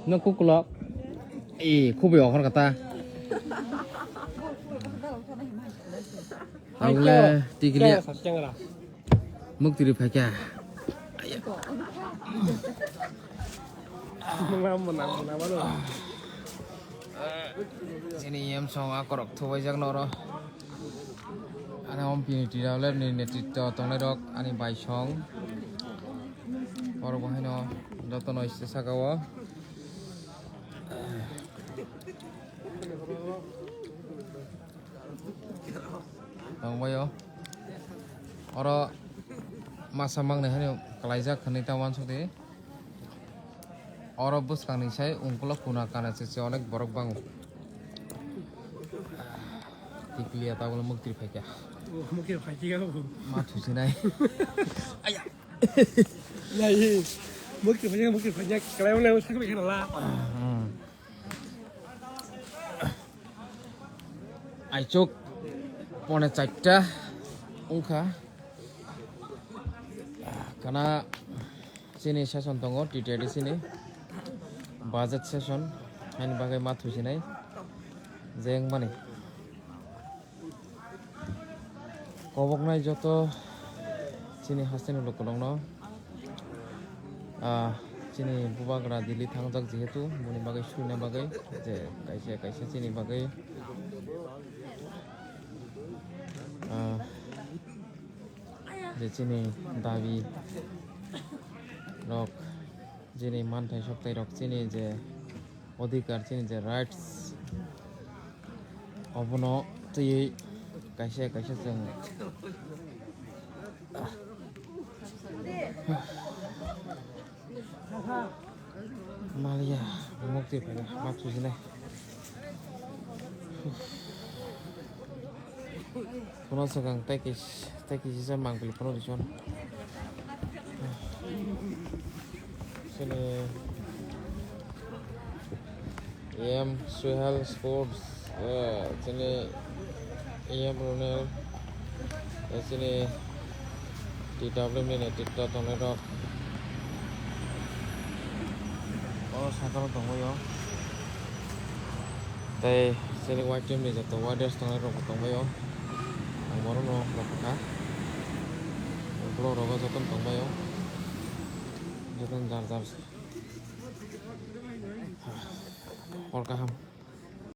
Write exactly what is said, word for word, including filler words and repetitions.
No kukulok. Eh, khubui okhor kata. Thank you. Aule tikili. Thank you, Saskyang. Muktiri phaikya. Mwnam, mwnam, mwnam, mwnam. Chini yem song akorok thubaijak noro. Ani ompini tira ler ni netritto tongnai rok ani bai song. Borok bo haino jotono iste saka o. Tongbaio. Oro masa mangnai hani kalaijak hinwi ta uansukdi. Oro bwskangni sai ungkulok kuna kana se se onek borok bango. Tikliya tabukle muktri phaikya. Muktri phaikya bo. Ma thusinai. Aya. Lai. Muktri phaikya, muktri phaikya. Kalai wala sakri kana la. Hmm. Aichuk pone charta wngkha. Kana chini session tongo, T T A D C ni budget session, haini bagwi ma thusinai jeng mani. Koboknai joto chini hasteni lukurokno, ah, chini bubagra Delhi thangjak, jehetu boni bagwi suina bagwi je kaisa kaisa chini bagwi, ah, je chini dabi rok, chini manthai soktai rok, chini je odhikar, chini je rights, obono twiwi kaisa kaisa chwng maliya, mukti phaina ma thusinai. Phano swkang tei kis-, tei kisisa mangpili phano rison. Chini E M Suhel Sports, eh, chini E M Ronel, eh, chini T W M ni netritto tongnai rok. O sakao tongbaio. Tei chini white team ni joto warriors tongnai rok bo tongbaio. Ang borokno rwkha. Borok rogo jotono tongbaio. Jotono jar jar. Hor kaham.